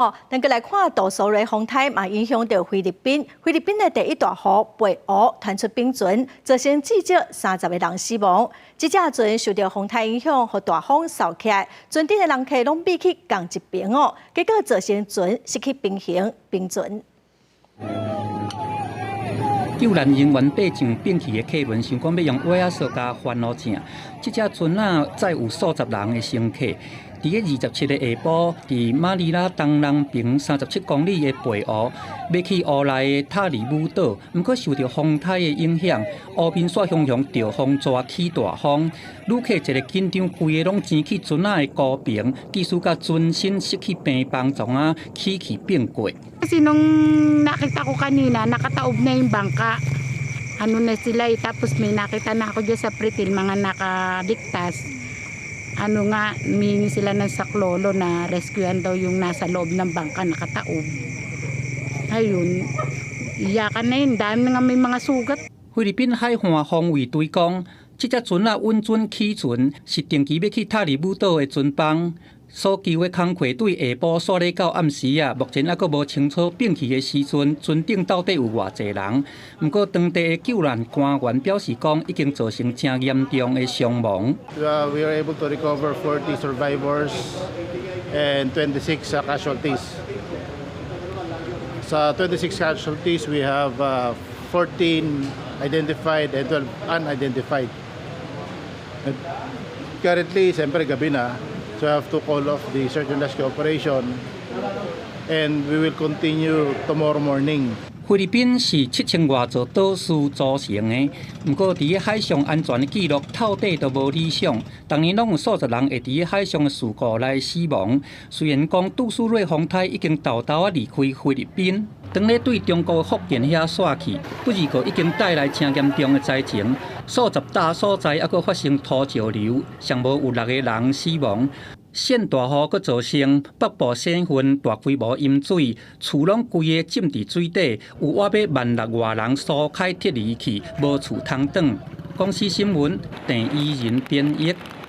哦，咱閣來看杜蘇芮風颱嘛影響著菲律賓，菲律賓的第一大湖貝湖傳出冰船，造成至少30個人死亡。這隻船受著風颱影響，予大風掃起來，船頂的人客攏避去仝一爿哦，結果造成船失去平衡，冰船。救難人員爬上變去的客輪，想講欲用耙仔索共翻路正。這隻船仔載有數十人的乘客。佇个27個下晡，佇馬尼拉東南爿37公里的貝湖，欲去湖內的塔里姆島，毋過受著風颱的影響，湖面煞雄雄著風逝起大風，旅客一个緊張，規个攏擠去船仔的高爿，致使共船身失去平衡，創啊起去變過。 Kasi nung nakita ko kanina, nakataob na yung bangka. Ano na sila eh, tapos may nakita na ako dyan sa pretil, mga nakaligtas. Ano nga, humingi sila ng saklolo na rescuean daw yung nasa loob ng bangka, nakataob. Ayun, iyakan na yun, dami na nga may mga sugat. 菲律賓海岸防衛隊講，這隻船仔穩準起船，是定期欲去塔里姆島的船班。搜救的工課對下晡煞咧到暗時啊，目前猶閣無清楚變去的時陣，船頂到底有偌濟人。毋過當地的救難官員表示講，已經造成誠嚴重的傷亡。 We are able to recover 40 survivors and 26 casualties. Sa 26 casualties, we have 14 identified and 12 unidentified. And currently, siyempre gabi na, so I have to call off the search and rescue operation and we will continue tomorrow morning. 菲律賓是7000外座島嶼組成的，毋過佇海上安全的記錄透底都無理想，逐年攏有數十人會佇海上的事故來死亡。雖然講杜蘇芮風颱已經沓沓仔離開菲律賓，當咧對中國福建遐徙去，不過已經帶來誠嚴重的災情，數十搭所在猶閣發生土石流，上無有六個人死亡。縣大雨，閣造成北部省份大規模淹水，厝攏規个浸佇水底，有倚欲1.6萬外人疏開撤離去，無厝通轉。公視新聞，鄭伊仁編譯。